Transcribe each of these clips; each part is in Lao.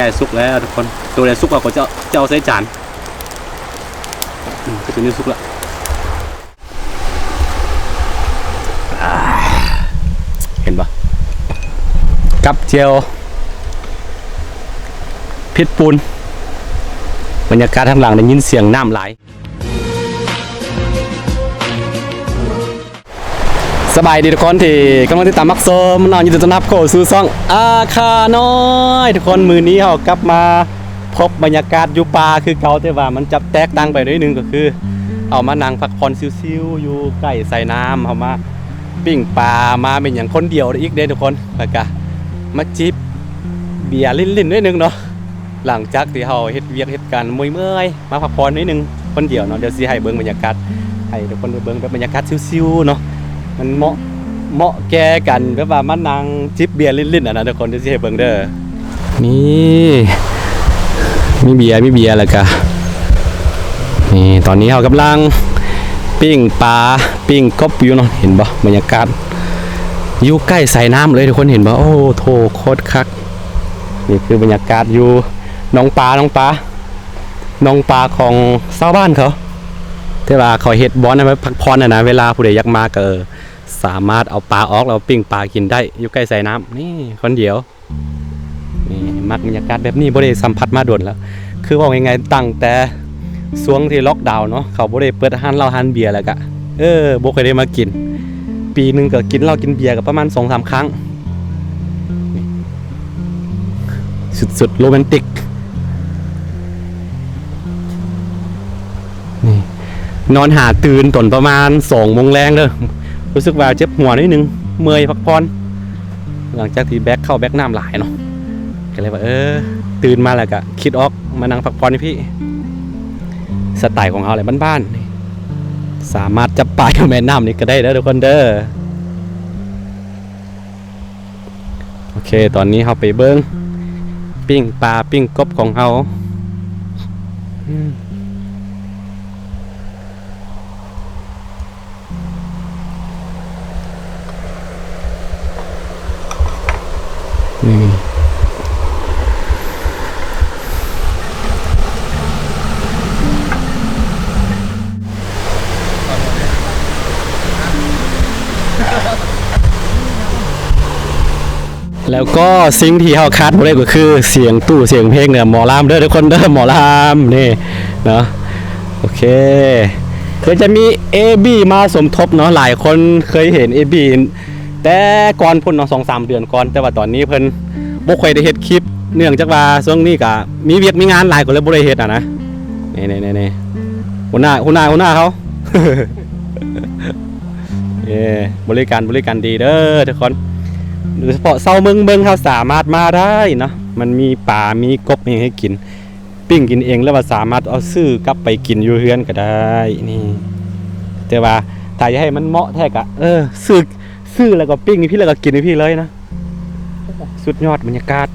ໃກ້ສຸກແລ້ວທຸກຄົນ. ໂຕໃດສຸກເຮົາກໍຈະ ຈະເອົາໃສ່ຈານ. ອືມ ໂຕນີ້ສຸກແລ້ວ. ອາ ເຫັນບໍ່? ກັບແຈ່ວເຜັດປູນ. ບັນຍາກາດທາງຫຼັງໄດ້ຍິນສຽງນ້ຳຫຼາຍ. ສະບາຍດີທຸກຄົນທີ່ກຳລັງຕິດຕາມຮັບຊົມເນາະ, ຍິນດີຕ້ອນຮັບເຂົ້າສູ່ຊ່ອງອາຄານ້ອຍ. ທຸກຄົນ ມື້ນີ້ເຮົາກັບມາພົບບັນຍາກາດຢູ່ປ່າຄືເກົ່າ, ແຕ່ວ່າມັນຈະແຕກຕ່າງໄປໜ້ອຍໜຶ່ງ, ກໍຄືເຮົາມານັ່ງພັກຜ່ອນຊິວໆຢູ່ໃກ້ສາຍນ້ຳ, ເຮົາມາປີ້ງປາ, ມາແມ່ນຫຍັງຄົນດຽວອີກເດ້ທຸກຄົນ, ແລ້ວກະມາຈິບເບຍຫຼິ້ນໆໜ້ອຍໜຶ່ງເນາະ. ຫຼັງຈາກທີ່ເຮົາເຮັດວຽກເຮັດການເມື່ອຍໆ ມາພັກຜ່ອນໜ້ອຍໜຶ່ງຄົນດຽວເນາະ. ດຽວຊິໃຫ້ເບິ່ງບັນຍາກາດ ໃຫ້ທຸກຄົນໄດ້ເບິ່ງແບບບັນຍາກາດຊິວໆເນາະ, ມັນເໝາະ ເໝາະແກ່ການແບບວ່າມານັ່ງຈິບເບຍຫຼິ້ນໆຫັ້ນນະທຸກຄົນ. ດຽວຊິໃຫ້ເບິ່ງເດີ. ນີ້ ມີເບຍ ມີເບຍ ແລ້ວກະ ນີ້ ຕອນນີ້ເຮົາກຳລັງປີ້ງປາ ປີ້ງກົບຢູ່ເນາະ. ເຫັນບໍ່ ບັນຍາກາດຢູ່ໃກ້ສາຍນ້ຳເລີຍທຸກຄົນ ເຫັນບໍ່? ໂອ້ໂຖ ໂຄດຄັກ. ນີ້ຄືບັນຍາກາດຢູ່ໜອງປາ ໜອງປາ ໜອງປາຂອງຊາວບ້ານເຂົາ, ແຕ່ວ່າເຂົາເຮັດບ່ອນໃຫ້ໄວ້ພັກຜ່ອນຫັ້ນນະ. ເວລາຜູ້ໃດຢາກມາກໍສາມາດເອົາປາອອກແລ້ວປີ້ງປາກິນໄດ້ ຢູ່ໃກ້ສາຍນ້ຳ. ນີ້ຄົນດຽວ ນີ້ ມັກບັນຍາກາດແບບນີ້ ບໍ່ໄດ້ສຳຜັດມາດົນແລ້ວ. ຄືເວົ້າງ່າຍໆ ຕັ້ງແຕ່ຊ່ວງທີ່ລັອກດາວເນາະ ເຂົາບໍ່ໄດ້ເປີດຮ້ານເຫຼົ້າຮ້ານເບຍ ແລ້ວກະ ເອີ ບໍ່ຄ່ອຍໄດ້ມາກິນ. ປີໜຶ່ງກໍກິນເຫຼົ້າກິນເບຍກໍປະມານສອງສາມຄັ້ງ. ນີ້ ສຸດໆໂຣແມນຕິກ. ນີ້ ນອນຫາຕື່ນຕອນປະມານສອງໂມງແລງເດີ, ຮູ້ສຶກວ່າເຈັບຫົວໜ້ອຍໜຶ່ງ ເມື່ອຍພັກຜ່ອນ ຫຼັງຈາກທີ່ແບກເຂົ້າແບກນ້ຳຫຼາຍເນາະ. ກໍເລີຍວ່າ ເອີ ຕື່ນມາແລ້ວກະຄິດອອກມານັ່ງພັກຜ່ອນຢູ່ພີ້. ສະໄຕຂອງເຮົາແຫຼະ ບ້ານໆ ສາມາດຈັບປາຢູ່ແມ່ນ້ຳນີ້ກໍໄດ້ເດີທຸກຄົນເດີ. ໂອເຄ ຕອນນີ້ເຮົາໄປເບິ່ງປີ້ງປາປີ້ງກົບຂອງເຮົາ. ແລ້ວກໍສິ່ງທີ່ເຮົາຂາດບໍ່ໄດ້ກໍຄືສຽງຕູ້ສຽງເພງເດີ ໝໍລຳເດີທຸກຄົນເດີ ໝໍລຳນີ້ເນາະ. ໂອເຄ ດຽວຈະມີເອບີມາສົມທົບເນາະ. ຫຼາຍຄົນເຄີຍເຫັນເອບີແຕ່ກ່ອນພຸ້ນເນາະ ສອງສາມເດືອນກ່ອນ, ແຕ່ວ່າຕອນນີ້ເພິ່ນບໍ່ຄ່ອຍໄດ້ເຮັດຄລິບ ເນື່ອງຈາກວ່າຊ່ວງນີ້ກະມີວຽກມີງານຫຼາຍ ກໍເລີຍບໍ່ໄດ້ເຮັດຫັ້ນນະ. ນີ້ໆໆ ຫົວໜ້າ ຫົວໜ້າ ຫົວໜ້າເຮົາ ເອີ ບໍລິການ ບໍລິການດີເດີທຸກຄົນ. ໂດຍສະເພາະຊາວເມືອງເບິ່ງ ເຮົາສາມາດມາໄດ້ເນາະ, ມັນມີປາ ມີກົບ ມີຫຍັງໃຫ້ກິນ, ປີ້ງກິນເອງ ຫຼືວ່າສາມາດເອົາຊື້ກັບໄປກິນຢູ່ເຮືອນກໍໄດ້ນີ້. ແຕ່ວ່າຖ້າຢາກໃຫ້ມັນເໝາະແທ້ກະ ເອີ ຊື້ ຊື້ແລ້ວກໍປີ້ງຢູ່ພີ້ ແລ້ວກໍກິນຢູ່ພີ້ເລີຍນະ. ສຸດຍອດບັນຍາກາດ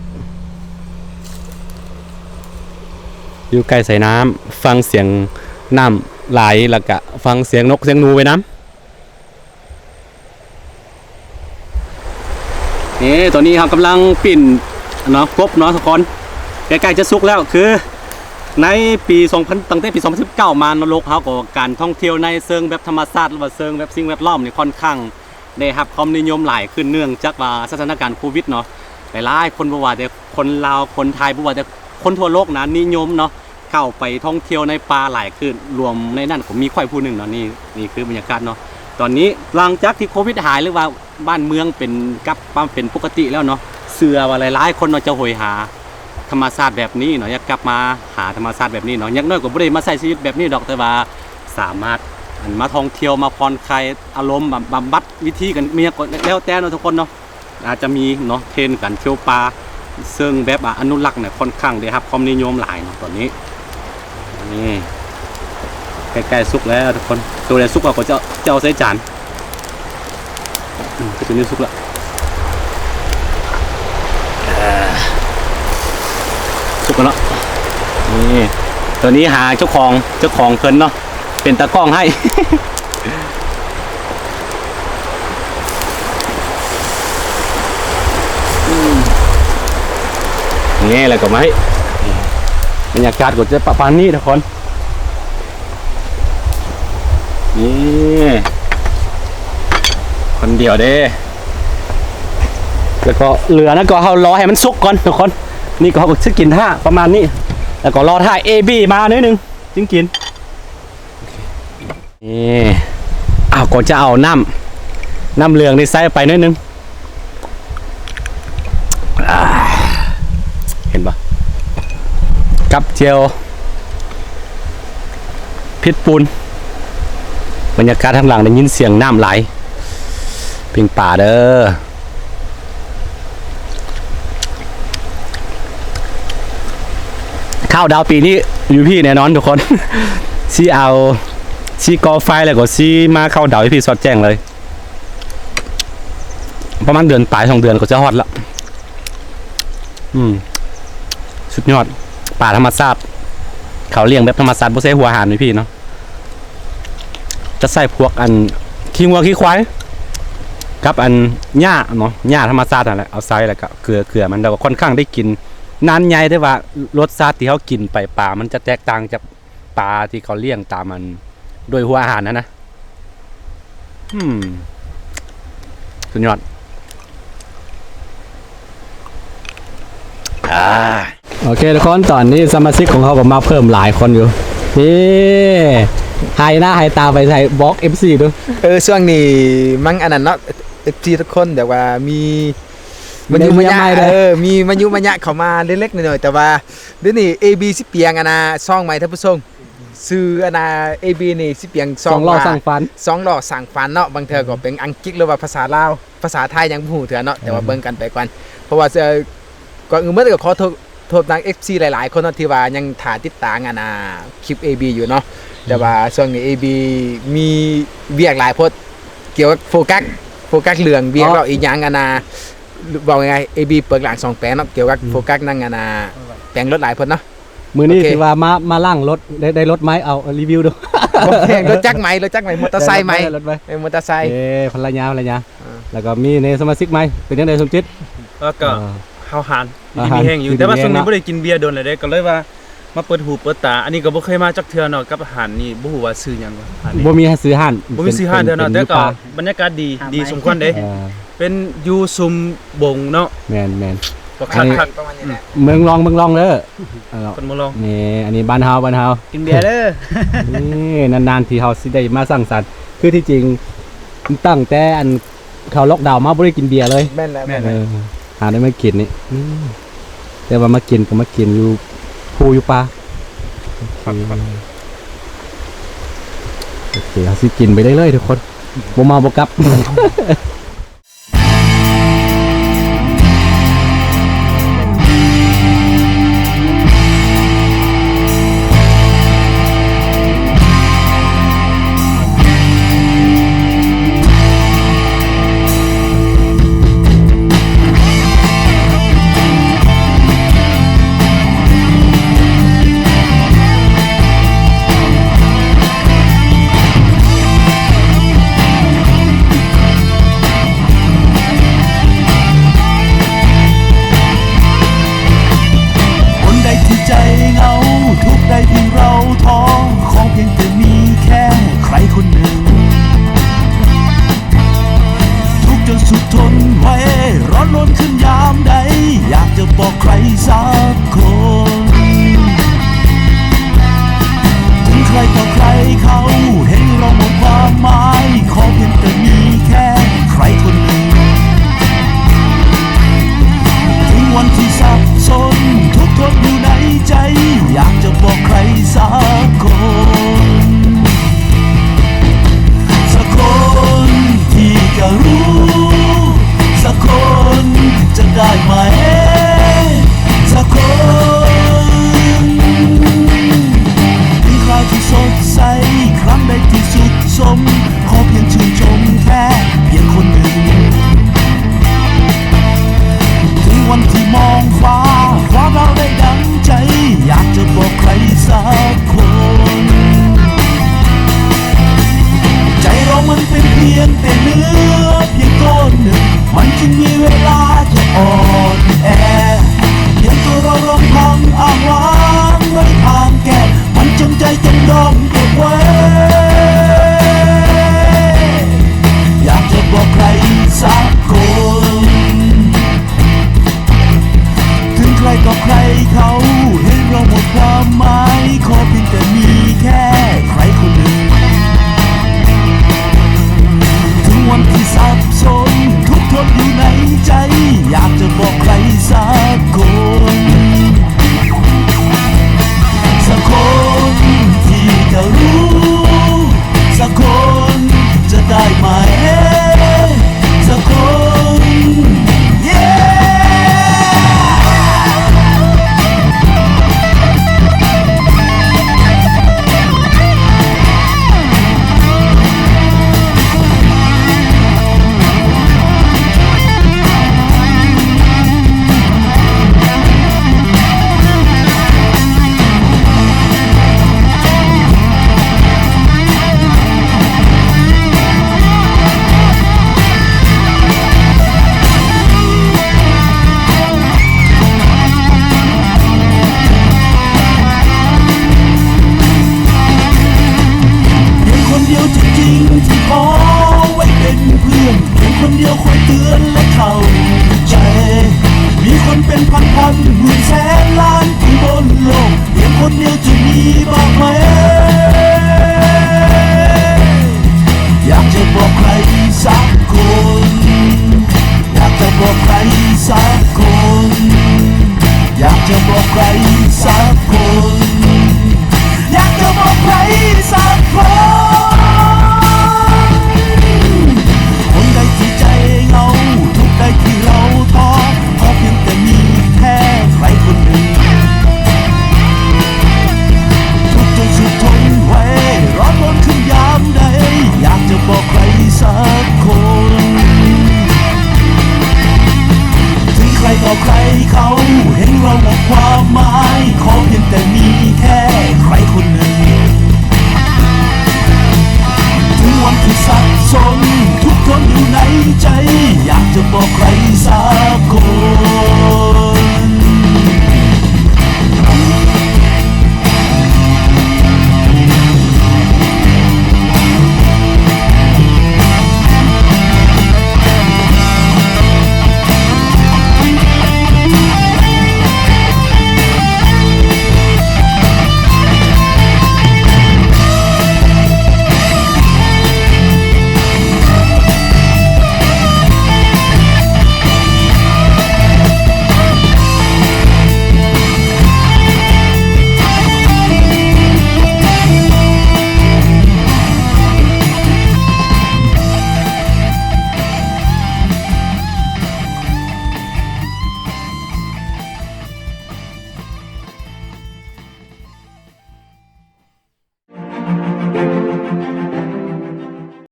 ຢູ່ໃກ້ສາຍນ້ຳ ຟັງສຽງນ້ຳໄຫຼ ແລ້ວກະຟັງສຽງນົກສຽງໜູໄປນຳ. ນີ້ ຕອນນີ້ເຮົາກຳລັງປີ້ງເນາະ ກົບເນາະທຸກຄົນ ໃກ້ໆຈະສຸກແລ້ວ. ຄືໃນປີສອງພັນ ຕັ້ງແຕ່ປີສອງພັນສິບເກົ້າມາເນາະ ໂລກເຮົາກໍ ການທ່ອງທ່ຽວໃນເຊີງແບບທຳມະຊາດ ຫຼືວ່າເຊີງແບບສິ່ງແວດລ້ອມນີ້ ຂ້ອນຂ້າງ ໄດ້ຮັບຄວາມນິຍົມຫຼາຍຂຶ້ນ ເນື່ອງຈາກວ່າສະຖານະການໂຄວິດເນາະ ຫຼາຍໆຄົນ ບໍ່ວ່າແຕ່ຄົນລາວ ຄົນໄທ ບໍ່ວ່າແຕ່ຄົນທົ່ວໂລກນະ ນິຍົມເນາະ ເຂົ້າໄປທ່ອງທ່ຽວໃນປ່າຫຼາຍຂຶ້ນ ລວມໃນນັ້ນກໍມີຂ້ອຍຜູ້ໜຶ່ງເນາະ. ນີ້ ນີ້ຄືບັນຍາກາດເນາະ ຕອນນີ້ ຫຼັງຈາກທີ່ໂຄວິດຫາຍ ຫຼືວ່າບ້ານເມືອງເປັນ ກັບມາເປັນປົກກະຕິແລ້ວເນາະ ເຊື່ອວ່າຫຼາຍໆຄົນເນາະ ຈະໂຫຍຫາທຳມະຊາດແບບນີ້ເນາະ ຢາກກັບມາຫາທຳມະຊາດແບບນີ້ເນາະ. ຢ່າງໜ້ອຍກໍບໍ່ໄດ້ມາໃຊ້ຊີວິດແບບນີ້ດອກ ແຕ່ວ່າສາມາດ ອັນ ມາທ່ອງທ່ຽວ ມາຜ່ອນຄາຍອາລົມ ບຳ ບຳບັດ ວິທີການ ມີຫຍັງກໍແລ້ວແຕ່ເນາະທຸກຄົນເນາະ. ອາດຈະມີເນາະ ເທຣນການທ່ຽວປ່າ ເຊິ່ງແບບວ່າອະນຸລັກນະ ຂ້ອນຂ້າງໄດ້ຮັບຄວາມນິຍົມຫຼາຍເນາະຕອນນີ້. ນີ້ ໃກ້ໆສຸກແລ້ວທຸກຄົນ ໂຕໃດສຸກເຮົາກໍຈະ ຈະເອົາໃສ່ຈານ. ອືມ ໂຕນີ້ສຸກແລ້ວ ເອີ ສຸກແລ້ວເນາະ. ນີ້ ໂຕນີ້ຫາເຈົ້າຂອງ ເຈົ້າຂອງເພິ່ນເນາະ ເປັນຕາກ້ອງໃຫ້. ອືມ ໂອ ແງ່ແລ້ວກໍໄມ້ ບັນຍາກາດກໍຈະປະມານນີ້ທຸກຄົນ ນີ້ ຄົນດຽວເດ້ ແລ້ວກໍເຫຼືອນັ້ນກໍເຮົາລໍໃຫ້ມັນສຸກກ່ອນທຸກຄົນ ນີ້ກໍເຮົາກໍຊິກິນຖ້າປະມານນີ້ ແລ້ວກໍລໍຖ້າເອບີມາໜ້ອຍໜຶ່ງຈຶ່ງກິນ ນີ້ ເຮົາກໍຈະເອົານ້ຳ ນ້ຳເຫຼືອງນີ້ໃສ່ໄປໜ້ອຍໜຶ່ງ ອ່າ ເຫັນບໍ່ ກັບແຈ່ວ ເຜັດປູນ ບັນຍາກາດທາງຫຼັງໄດ້ຍິນສຽງນ້ຳໄຫຼ ປີ້ງປາເດີ ເຂົ້າດາວປີນີ້ຢູ່ພີ້ແນ່ນອນທຸກຄົນ ຊິເອົາ ຊິກໍ່ໄຟແລ້ວກໍຊິມາເຂົ້າດາວຢູ່ພີ້ສອດແຈ້ງເລີຍ ປະມານເດືອນປາຍສອງເດືອນກໍຈະຮອດລະ ອືມ ສຸດຍອດ ປາທຳມະຊາດ ເຂົາລ້ຽງແບບທຳມະຊາດ ບໍ່ໃຊ້ຫົວອາຫານໃຫ້ພີ້ເນາະ ຈະໃສ່ພວກອັນ ຂີ້ງົວຂີ້ຄວາຍ ກັບອັນຫຍ້າເນາະ ຫຍ້າທຳມະຊາດຫັ້ນແຫຼະ ເອົາໃສ່ ແລ້ວກະເກືອ ເກືອມັນ ແລ້ວກໍຄ່ອນຂ້າງໄດ້ກິນນານໃຫຍ່ ແຕ່ວ່າລົດຊາດທີ່ເຮົາກິນໄປປາ ມັນຈະແຕກຕ່າງຈາກປາທີ່ເຂົາລ້ຽງຕາມອັນ ໂດຍຫົວອາຫານຫັ້ນນະ ອືມ ສຸດຍອດ ອ່າ ໂອເຄທຸກຄົນ ຕອນນີ້ສະມາຊິກຂອງເຮົາກໍມາເພີ່ມຫຼາຍຄົນຢູ່ ເອີ ຫາຍໜ້າຫາຍຕາໄປໃສ ບອກເອັຟຊີດູ ເອີ ຊ່ວງນີ້ມັນອັນນັ້ນເນາະ ເອັຟຊີທຸກຄົນ ແບບວ່າມີມາຍຸມາຍະ ເອີ ມີມາຍຸມາຍະເຂົ້າມາເລັກໆນ້ອຍໆ ແຕ່ວ່າດຽວນີ້ເອບີຊິປ່ຽນອັນນ່າຊ່ອງໃໝ່ທ່ານຜູ້ຊົມ ຊື່ອັນນ່າ ເອບີນີ້ຊິປ່ຽນຊ່ອງ ສອງລໍ້ສ້າງຝັນ ສອງລໍ້ສ້າງຝັນເນາະ ບາງເທື່ອກໍເປັນອັງກິດ ຫຼືວ່າພາສາລາວ ພາສາໄທຍັງບໍ່ຮູ້ເທື່ອເນາະ ແຕ່ວ່າເບິ່ງກັນໄປກ່ອນ ເພາະວ່າ ກ່ອນອື່ນໝົດກໍຂໍໂທດ ໂທດທາງເອັຟຊີຫຼາຍໆຄົນເນາະ ທີ່ວ່າຍັງຖ້າຕິດຕາມອັນນ່າຄລິບເອບີຢູ່ເນາະ ແຕ່ວ່າຊ່ວງນີ້ເອບີມີວຽກຫຼາຍໂພດ ກ່ຽວກັບໂຟກັສ ໂຟກັສເລື່ອງວຽກ ເວົ້າອີກຫຍັງອັນນ່າ ເວົ້າງ່າຍໆ ເອບີເປີດຮ້ານສອງແປງເນາະ ກ່ຽວກັບໂຟກັສນຳອັນນ່າ ແປງລົດຫຼາຍໂພດເນາະ ມື້ນີ້ຖືວ່າມາ ມາລ້າງລົດ ໄດ້ ໄດ້ລົດໃໝ່ ເອົາຣີວິວດູ ລົດຈັກໃໝ່ ລົດຈັກໃໝ່ ມໍເຕີໄຊໃໝ່ ລົດໃໝ່ ເອີ ມໍເຕີໄຊ ເອີ ພັນລະຍາ ພັນລະຍາ ອ່າ ແລ້ວກໍມີໃນສະມາຊິກໃໝ່ ເປັນຈັ່ງໃດສົມຈິດ? ແລ້ວກໍ ອ່າ ເຮົາຫານ ອ່າ ຢູ່ດີມີແຮງຢູ່ ແຕ່ວ່າຊ່ວງນີ້ບໍ່ໄດ້ກິນເບຍດົນແລ້ວເດ້ ກໍເລີຍວ່າມາເປີດຫູເປີດຕາ ອັນນີ້ກໍບໍ່ເຄີຍມາຈັກເທື່ອເນາະ ກັບຮ້ານນີ້ ບໍ່ຮູ້ວ່າຊື່ຫຍັງວະ ຮ້ານນີ້ ບໍ່ມີຊື່ຮ້ານ ບໍ່ມີຊື່ຮ້ານເທື່ອເນາະ ແຕ່ກໍບັນຍາກາດດີ ດີສົມຄວນເດ້ ເປັນຢູ່ຊຸມບົງເນາະ ແມ່ນໆ ກໍຄັກໆ ປະມານນີ້ແຫຼະ ເມືອງລອງ ເມືອງລອງເດີ ຄົນເມືອງລອງ ນີ້ ອັນນີ້ບ້ານເຮົາ ບ້ານເຮົາ ກິນເບຍເດີ ນີ້ ນານໆທີ່ເຮົາຊິໄດ້ມາສັງສັນ ຄືທີ່ຈິງຕັ້ງແຕ່ອັນ ເຂົາລັອກດາວມາບໍ່ໄດ້ກິນເບຍເລີຍ ແມ່ນແລ້ວ ແມ່ນ ເອີ ຫາໄດ້ມາກິນນີ້ ອືມ ແຕ່ວ່າມາກິນກໍມາກິນຢູ່ພູຢູ່ປ່າ ໂອເຄ ໂອເຄ ເຮົາຊິກິນໄປເລື້ອຍໆທຸກຄົນ ບໍ່ເມົາບໍ່ກັບ. ອ້າງວ່າໄດ້ທາງແກ້ ມັນຈົງໃຈຈົງດອມເກັບໄວ້ ຢາກຈະບອກໃຄສັກຄົນ ເຖິງໃຄຕໍ່ໃຄເຂົາເຫັນເຮົາໝົດຄວາມໝາ